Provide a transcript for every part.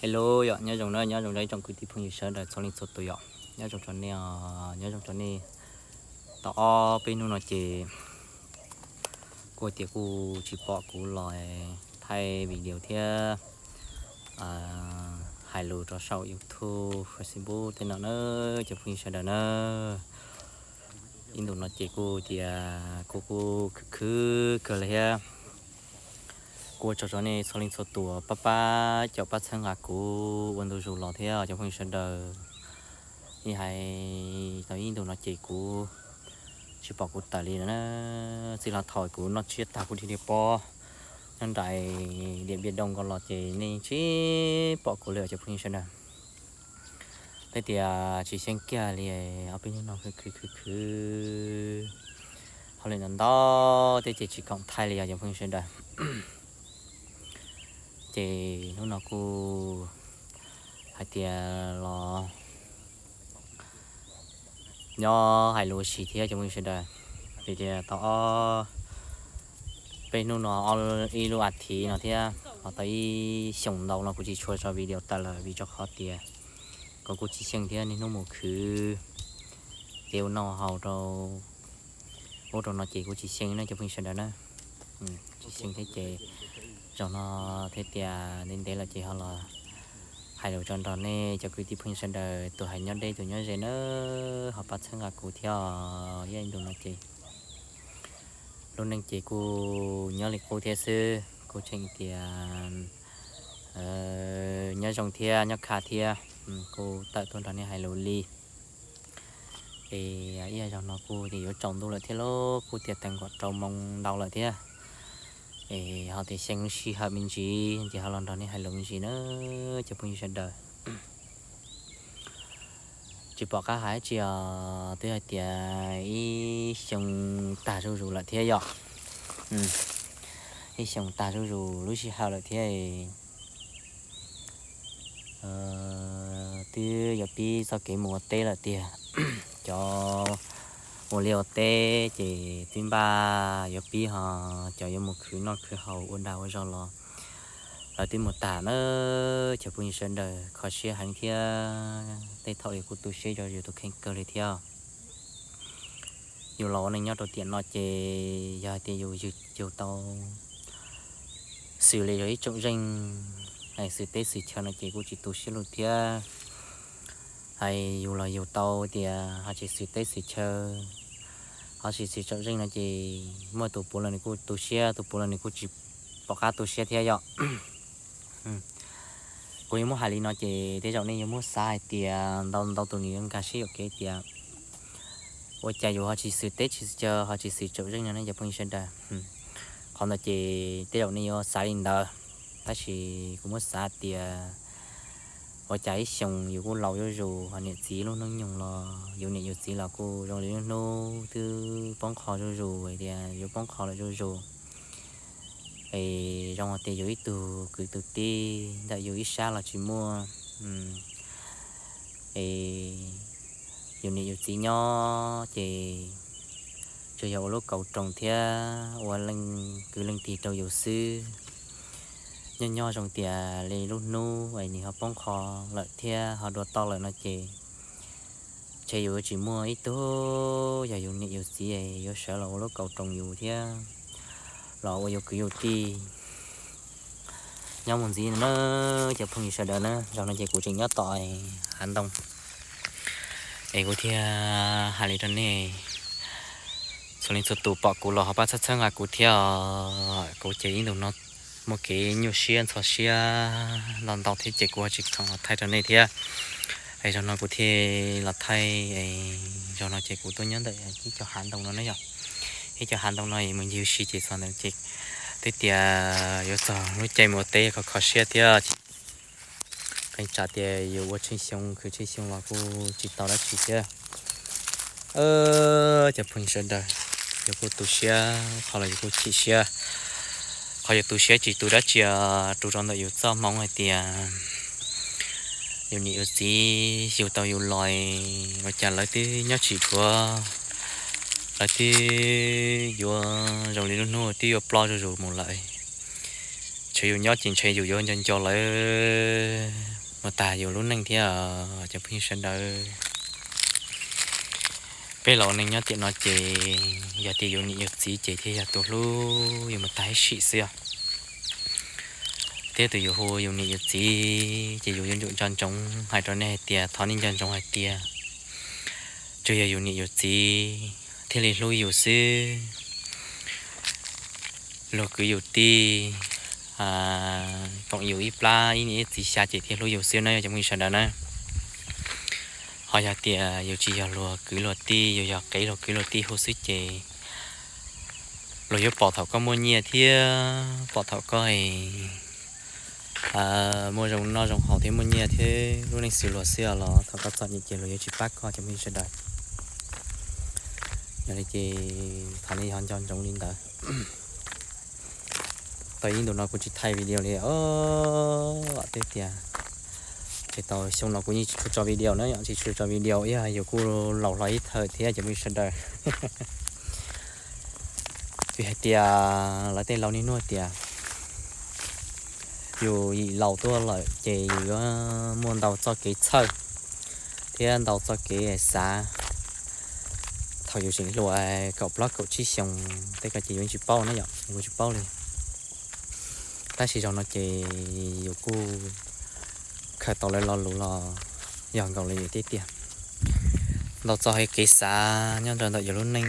Hello yom, nyob zoo na, nyob zoo rau ib tsoom kwv tij phooj ywg sawv daws txhua leej txhua tus yom. Nyob zoo rau nej, nyob zoo rau nej. Tau ob peb hnub no ces kuv tias kuj tsis pom kuv los thaij video thiab hais lus rau saum YouTube, Facebook tej no na, cov phooj ywg sawv daws na. Ib ntus no ces kuj tias kuv kuj khwv khwv kawg li thiab. Kuj ua tsaug rau nej txhua leej txhua tus pab pab caum pab txhawb nqa kuv ua ntu zus los thiab cov phooj ywg sawv daws. Ib hais tau ib ntus no ces kuv tsis pom kuv tawm li na. Txij li thaum kuv noj tsiab tag kuv dhia dhia pob nyob nraim Diam Npiaj Doo nkaus los ces nej tsis pom kuv li cov phooj ywg sawv daws. Tej tias tsis xyeej kiag li, ob peb hnub no khwv khwv khwv khwv, hauj lwm ntau ntau thiab ces tsis khoom thaij li os cov phooj ywg sawv daws. Ces hnub no kuj hais tias los nyob hais lus ua si thiab cov phooj ywg sawv daws. Vim tias tau ob peb hnub no, ib lub as thiv no thiab los tau ib xyoos ntau no kuv tsis tshua tso video tawm lawm vim rau qhov tias kuv kuj tsis xyeej thiab niaj hnub mus khwv kev ua noj haus rau ub rau no ces kuv tsis xyeej na cov phooj ywg sawv daws na. Tsis xyeej thiab ces zaum no thiaj tias ntev ntev lawm ces ho los hais lus tso nrog nej cov kwv tij phooj ywg sawv daws tus hais nyob deb tus nyob ze na, ho pab txhawb nqa kuv thiab os. Ib ntus no ces lub neej ces kuj nyob li qub thiab xwb, kuj tseem tias nyob zoo thiab nyob khaj thiab, kuj tawm tuaj nrog nej hais lus li. Es ib zaug no kuj tias yuav tsaus ntuj lawm thiab lauj, kuj tias tag nkaum rau moo ntau lawm thiab. Es ho tias xyeej lub sij hawm me ntsis ces ho los nrog nej hais lus me ntsis na cov phooj ywg sawv daws. Tsis pom qab hais dab tsi os, twb hais tias ib xyoo tag zuj zus lawm thiab yom. Ib xyoo tag zuj zus lub sij hawm lawm thiab. Twb yuav pib txoj kev mus ua teb lawm tiag. Cov ua liaj ua teb ces twb npaj yuav pib ho, cov yuav mus khwv noj khwv haus ua dag ua zog los lawv twb mus tag na cov phooj ywg sawv daws. Kho siab heev thiab tej thaum yus kuj tu siab rau yus tus kheej kawg li thiab. Yus los ua neej nyob rau tiam no ces yog hais tias yus, yus tau xws li yog ib tsoom zeej, hais xws teb xws chaw no ces kuj tsis tu siab lug thiab. Hais yus los yus tau tias ho tsis xws teb xws chaw, ho tsis xws tsoom zeej no ces muaj tus puav los nws kuj tu siab, tus puav los nws kuj tsis pom qab tu siab thiab yom. Kuv yuav muab hais li no ces tej zaum nej yuav muab xav hais tias ntau ntau tus nws yuav nkag siab yuam kev tias ua cas yus ho tsis xws teb tsis xws chaw ho tsis xws tsoom zeej no ne cov phooj ywg sawv daws. Qhov ntawd ces tej zaum nej yuav xav li ntawd, tab sis kuv muab xav tias ua cas ib xyoos yus kuj laus zuj zus, ho niam txiv lub hnub nyoog los yus niam yus txiv los kuj zoo li lub hnub twb poob qho zuj zus, tias yuav poob qho lawm zuj zus. Es zoo hais tias yus ib tug kwv tus tij ntawm yus ib sab los tsis muaj, es yus niam yus txiv nyob ces tsuas yog ua lub kaus roos thiab ua leej kwv leej tij rau yus xwb. Nyob nyob zoo tias li lub hnub es nws ho poob qho lawm thiab ho dua toj lawm no ces ntshe yus yuav tsis muaj ib tug yog yus niam yus txiv es yuav sawv los ua lub kaus roos yus thiab los ua yus kwv yus tij nyob mus ntxiv no na cov phooj ywg sawv daws na. Zaum no ces kuv tseem nyob tom hav ntoo es kuv thiaj hais li rau nej txhua leej txhua tus pom kuv los ho pab txhawb txhawb nqa kuv thiab. Kuv ces ib ntus no muaj kev nyuaj siab ntxhov siab ntau ntau thiab ces kuv ho tsis khoom los thaij rau nej thiab. Es zaum no kuv thiaj los thaij, zaum no ces kuv tuaj nyob ntawm ib co hav ntoo no ne yom. Ib co hav ntoo no es mus ncig ua si ces txog ntawd ces twb tias yuav txog lub caij mus ua teb kho kho siab thiab. Qee tsam tias yus ua tsheej xyoo khwv tsheej xyoo los kuj tsis tau dab tsi thiab. Cov phooj ywg sawv daws, yus kuj tu siab qhov los yus kuj chim siab. Qhov yus tu siab tsis tu dab tsi, tu rau ntawm yus txoj hmoov hais tias yus niam yus txiv yug tau yus los ua cas lawv twb nyob tsis dua, lawv twb yuav zoo li lub hnub twb yuav ploj zuj zus mus lawm. Ntshe yus nyob ces ntshe yus yuav nco nco lawv mus tag yus lub neej thiab cov phooj ywg sawv daws. Peb los ua neej nyob tiam no ces yog tias yus niam yus txiv ces thiaj yog tus hlub yus mus tag ib sim xwb os. Thiab tus yus hu yus niam yus txiv ces yus yuav tsum nco ntsoov hais rau nej hais tias thov nej nco ntsoov hais tias tsuas yog yus niam yus txiv thiaj li hlub yus xwb. Luag kwv yus tij, koom yus ib plab ib niam ib txiv xya ces thiaj hlub yus xwb na cov phooj ywg sawv daws na. Ho yog tias yus tsis yog luag kwv luag tij, yus yog qev luag kwv luag tij hu xwb ces luag yuav pom thaum koj muaj nyiaj thiab pom thaum koj muaj zoo noj zoo haus thiab muaj nyiaj thiab lub neej xws luag xwb os, los thaum koj txom nyem ces luag yuav tsis pab koj cov phooj ywg sawv daws. Yog li ces thov nej ho nco ntsoov li ntawd. Tau ib ntu no kuv tsis thaij video li os, tej tias tsis tau xyoo no kuv yeej tsis tshua tso video na, yog tsis tshua tso video ib yam yus kuj laus hlo ib thawm thiab cov phooj ywg sawv daws. Vim hais tias lawv tej laus niaj hnub tias yus yim laus tuaj lawm ces yus yuav muaj ntau txoj kev txhawj thiab ntau txoj kev xav. Thaum yus tseem hluas kaum plaub kaum tsib xyoos tej ko ces yus tsis paub na yom, yus tsis paub li. Tab sis zaum no ces yus kuj khaws tau lawv lo lus los yog nkaus li yus tej tiag. Ntau txoj kev xav nyob rau ntawm yus lub neej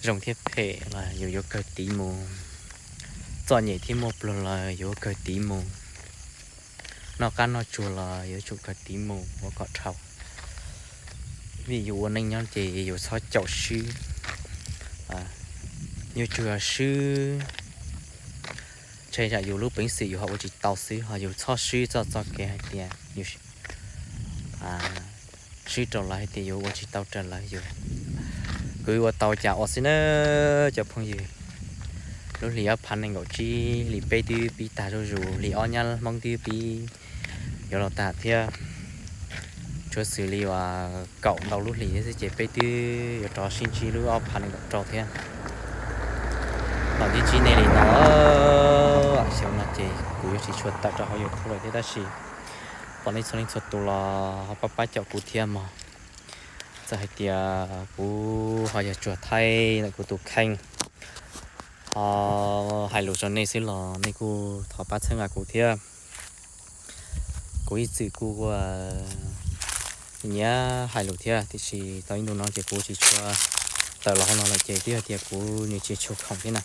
zoo thiab phem los yus yuav kawg tiv mus. Txom nyem thiab muaj pluag los yuav kawg tiv mus. Noj qab noj tsuag los yuav tsum kawg tiv mus ua kom dhau. Vim yus ua neej nyob ces yus txhob caum swb. Yuav tsum swb, tsam yus lub peev xwm yus ho ua tsis tau xwb, ho yus txhob swb txoj txoj kev hais tias yus swb rau lawv hais tias yus ua tsis tau raws lawv, yus kwv ua tau cas ua xwb na cov phooj ywg. Lub hlis ob phav nees nkaum tsib hlis peb twb pib tag zuj zus, hlis ob nyab Hmoob twb pib yuav los tag thiab. Tsuav xws li uas kaum ntau lub hlis thiab xwb ces peb twb yuav rov sib ntsib lub ob phav nees nkaum rau thiab. Los ntsib ntsib nej li no, xyoo no ces kuv yuav tsis tshua tawm rau hauv YouTube lawm thiab tab sis pom nej txhua leej txhua tus los ho pab pab caum kuv thiab mog. Txawm hais tias kuv ho yog tsuag thaij ntawm kuv tus kheej, ho hais lus rau nej xwb los nej kuj thov pab txhawb nqa kuv thiab. Kuv ib txwm kuj ua nyiam hais lus thiab tiam sis tau ib ntu no ces kuv tsis tshua tawm los hauv no lawm ces twb yog tias kuv nws tsis tshua khoom thiab na.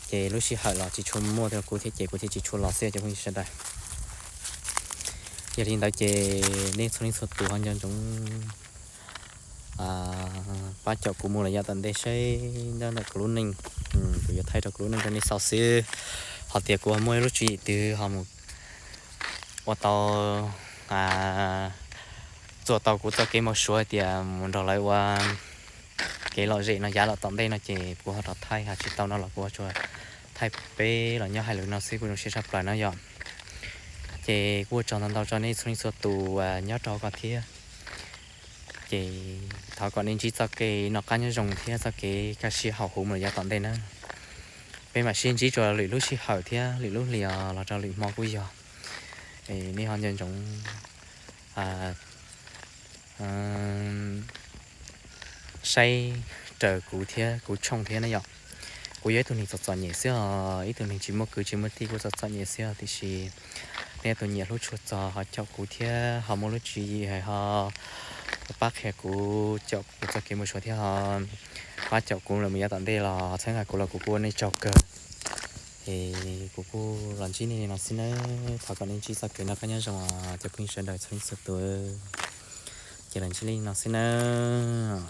Ces lub sij hawm los tsis tshua muaj rau kuv thiab ces kuv thiaj tsis tshua los xwb cov phooj ywg sawv daws. Yog li ntawd ces nej txhua leej txhua tus ho nco ntsoov pab caum kuv mus los yav tom ntej saib nyob ntawm kuv lub neej, kuv yuav thaij rau kuv lub neej rau nej xauj xwb. Ho tias kuv ho muaj ib lub tswv yim twg ho mus ua tau, txuas tau kuv txoj kev mus suav hais tias mus nrog lawv ua kev lom zem no yav los tom ntej no ces kuv ho rov thaij, ho tsis tau no los kuv ho tsuas thaij peb los nyob hais lus no xwb kuv zoo siab tshaj plaws no yom. Ces kuj ua tsaug ntau ntau rau nej txhua leej txhua tus nyob rau hauv ko thiab. Ces thov kom nej ntsib txoj kev noj qab nyob zoo thiab txoj kev kaj siab hauv huv mus los yav tom ntej na. Peb mam sib ntsib rau lwm lub sij hawm thiab lwm lub hlis los rau lwm hmo kuj yog. Nej ho nco ntsoov saib raws kuv thiab kuv tshooj thiab na yom. Kuv yog ib tug neeg txom txom nyem xwb os, ib tug neeg tsis muaj kwv tsis muaj tij kuj txom txom nyem xwb os, tiam sis nej tus nyiam hlub tshua txog ho caum kuv thiab ho muaj lub tswv yim hais ho pab qhia kuv caum kuv txoj kev mus suav thiab ho pab caum kuv lawm mus yav tom ntej los txhawb nqa kuv los kuv kuj ua nej tsaug kawg. Es kuv kuj los ntsib nej li no xwb nawb, thov kom nej ntsib txoj kev noj qab nyob zoo os cov phooj ywg sawv daws txhua leej txhua tus. Ces los ntsib nej li no xwb nawb.